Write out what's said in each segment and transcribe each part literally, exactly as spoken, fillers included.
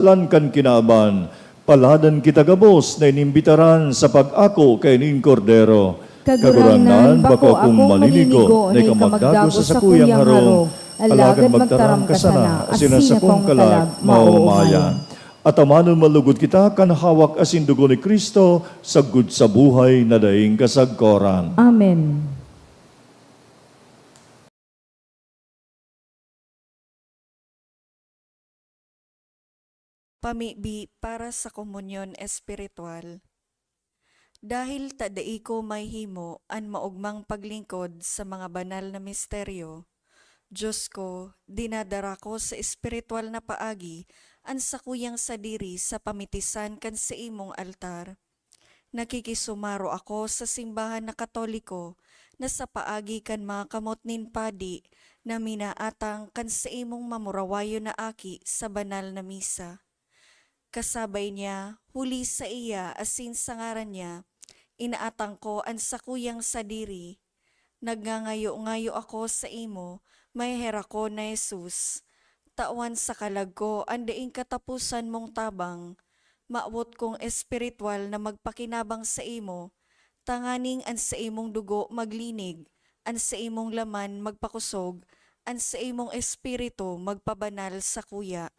Lan kan kinaban, paladan kita gabos na inimbitaran sa pag-ako kaini nin Kordero. Kagurangnan, bako akong malinigo na ika magdagos sa sakuyang harong, alagad magtaram ka sana, asin an sakong kalag maomayan. Atamanon man logod kita kan hawak asin dugo ni Cristo, sagkod sa buhay na daing kasagkoran. Amen. Pamibi para sa komunyon espiritual. Dahil ta dai ko mahihimo an maogmang paglingkod sa mga banal na misteryo, Dios ko, dinadara ko sa espiritual na paagi an sakuyang sadiri sa pamitisan kan saimong altar. Nakikisumaro ako sa simbahan na Katoliko na sa paagi kan mga kamot nin padi na minaatang kan saimong mamurawayon na aki sa banal na misa. Kasabay niya, huli saiya asin sa ngaran niya, inaatang ko an sakuyang sadiri. Nagngangayo-ngayo ako saimo, maheherak ko na Jesus. Tawan sa kalag ko an daing kataposan mong tabang. Mawot kong espiritual na magpakinabang saimo, tanganing an saimong dugo maglinig, an saimong laman magpakosog, an saimong espiritu magpabanal sakuya.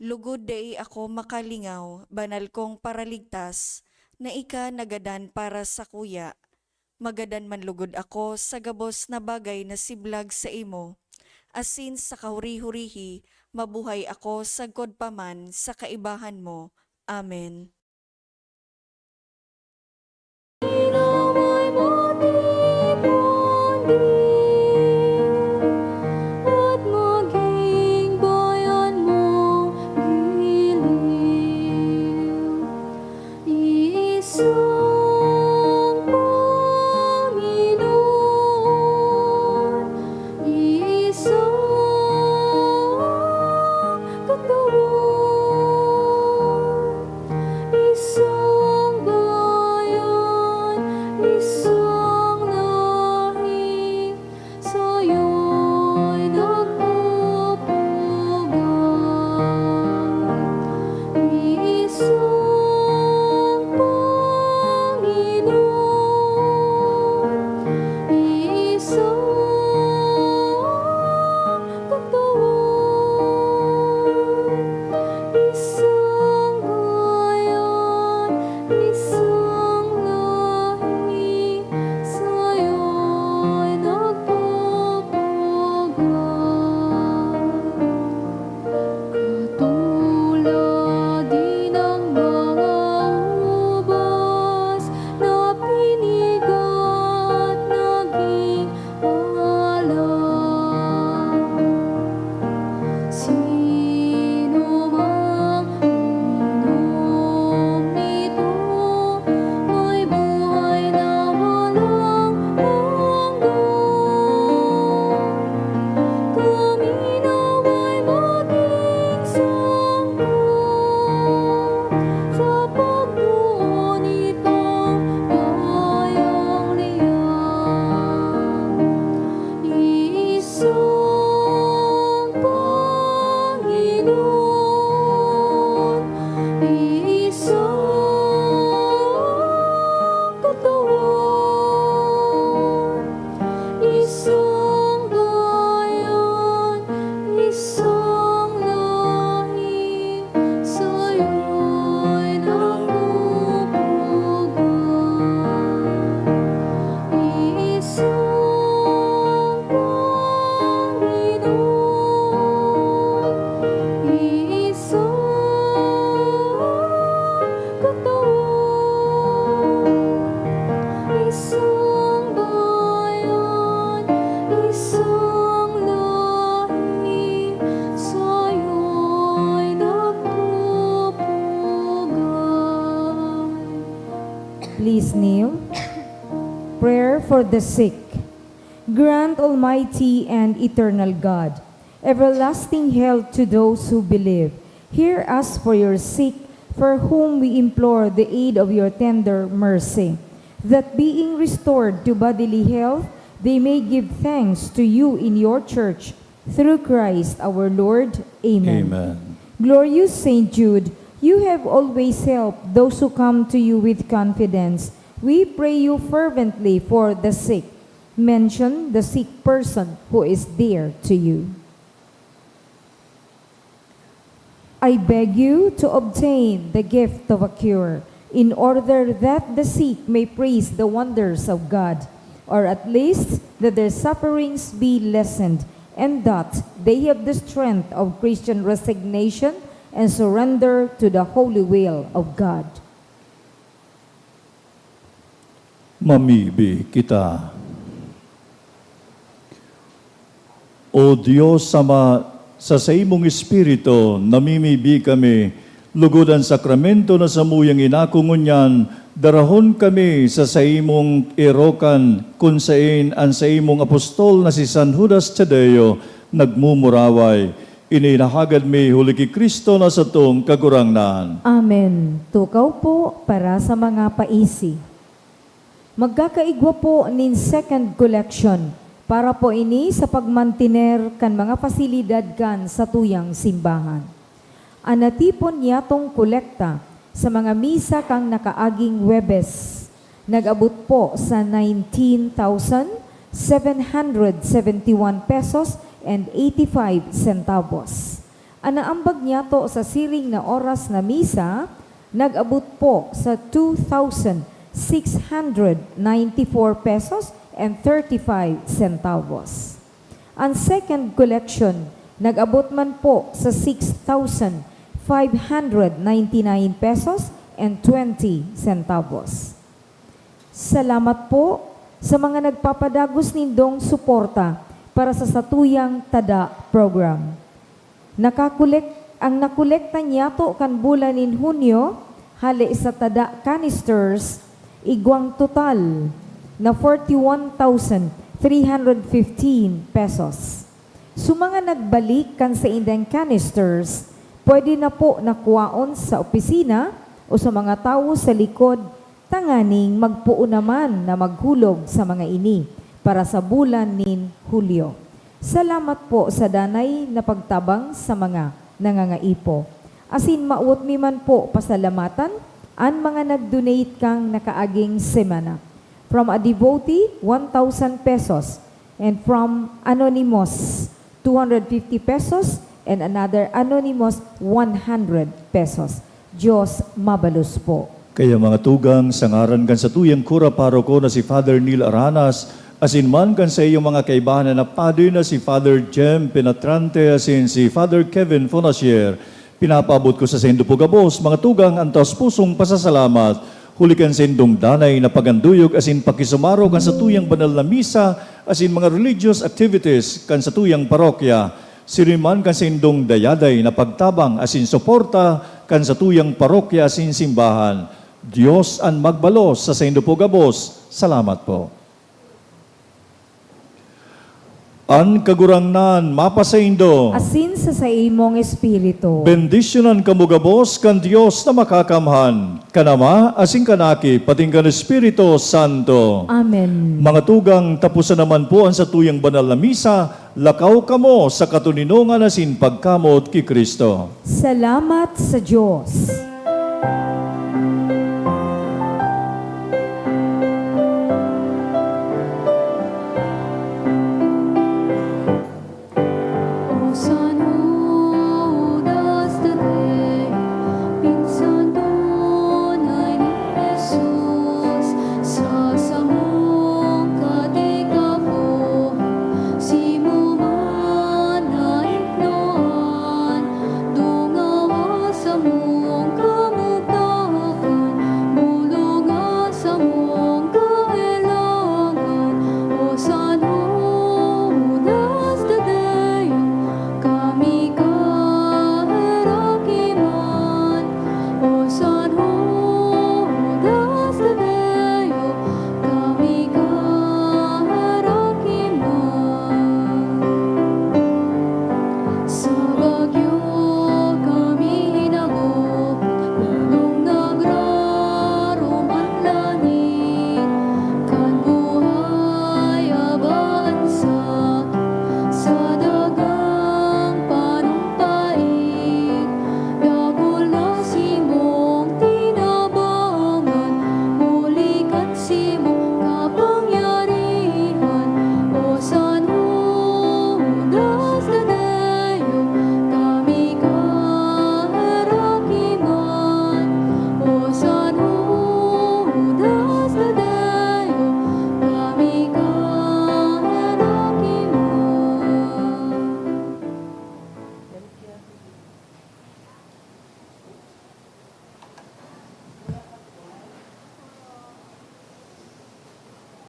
Lugod dai ako makalingaw, banal kong Paraligtas, na ika nagadan para sakuya. Magadan man lugod ako sa gabos na bagay na siblag saimo, asin sa kahuri-hurihi mabuhay ako sagkod pa man sa kaibahan mo. Amen. Inaway mo, tipon di, at maging bayan mong giliw. Isang Panginoon, isang Katawan, isang bayan, isang lahi, sayo'y nagpupugaw. Isang Panginoon, isang Katawan, isang bayan, isang lahi, sayo'y nagpupugaw. Katulad din ang mga ubas na pinigat naging alang. Sino mang uminom nito may buhay na walang hanggan. Kami nawa'y maging sangka sa pagbuo nitong bayang liyan. Isang Panginoon, isang Katawan, isang bayan, isang lahi, sayo'y nagpupugaw. Isang Panginoon, isang Katawan, isang bayan, isang lahi, sayo'y nagpupugaw. Please kneel. Prayer for the sick. Grant, Almighty and eternal God, everlasting health to those who believe. Hear us for your sick, for whom we implore the aid of your tender mercy, that being restored to bodily health, they may give thanks to you in your church, through Christ our Lord. Amen. Amen. Glorious Saint Jude, you have always helped those who come to you with confidence. We pray you fervently for the sick. Mention the sick person who is dear to you. I beg you to obtain the gift of a cure, in order that the sick may praise the wonders of God, or at least that their sufferings be lessened, and that they have the strength of Christian resignation and surrender to the holy will of God. Mamibi kita. O Dios Ama, sa saimong Espiritu namimibi kami, lugod an sakramento na samuyang inako ngunyan, darahon kami sa saimong erokan, kun saen an saimong apostol na si San Judas Tadeo nagmumuraway. Ini inahagad mi huli ki Cristo na satong Kagurangnan. Amen. Tukaw po para sa mga paisi. Magkakaigwa po nin second collection para po ini sa pagmantiner kan mga pasilidad kan satuyang simbahan. An natipon niyatong kolekta sa mga misa kan nakaaging Huwebes nag-abot po sa nineteen thousand seven hundred seventy one pesos and eighty five centavos. An naambag niyato sa siring na oras na misa nag-abot po sa two thousand six hundred ninety four pesos and thirty five centavos. An second collection nag-abot man po sa six thousand five hundred ninety nine pesos and twenty centavos. Salamat po sa mga nagpapadagos nindong suporta para sa satuyang Tada program. Nakakolek-, ang nakolekta niyato kan bulan nin Hunyo, hale sa tada canisters, igwang total na forty one thousand three hundred fifteen pesos. Sa mga nagbalik kan saindang canisters, pwede na po na kuwaon sa opisina o sa mga tawo sa likod tanganing magpoon naman na maghulog sa mga ini para sa bulan nin Hulyo. Salamat po sa danay na pagtabang sa mga nangangaipo. Asin mawot mi man po pasalamatan an mga nag-donate kan nakaaging semana. From a devotee, one thousand pesos. And from anonymous, two hundred fifty pesos. And another anonymous, one hundred pesos. Diyos mabalos po. Kaya mga tugang, sa ngaran kan satuyang kura paroko na si Father Neil Aranas, asin man kan saiyang mga kaibahan na padi na si Father Jem Penetrante asin si Father Kevin Fonasier, pinapaabot ko sa saindo po gabos, mga tugang, an taos-pusong pasasalamat, huli kan saindong danay na paganduyog asin pakisumaro kan satuyang banal na misa asin mga religious activities kan satuyang parokya. Siring man kan saindong dayaday na pagtabang asin suporta kan satuyang parokya asin simbahan. Dios an magbalos sa saindo po gabos. Salamat po. An Kagurangnan mapasaindo. Asin sa saimong espiritu. Bendisyonan kamo gabos kan Dios na Makakamhan, kan Ama, asin kan Aki, pating kan Espiritu Santo. Amen. Mga tugang, taposan naman po an satuyang banal na misa. Lakaw kamo sa katoninongan asin pagkamoot ki Cristo. Salamat sa Dios.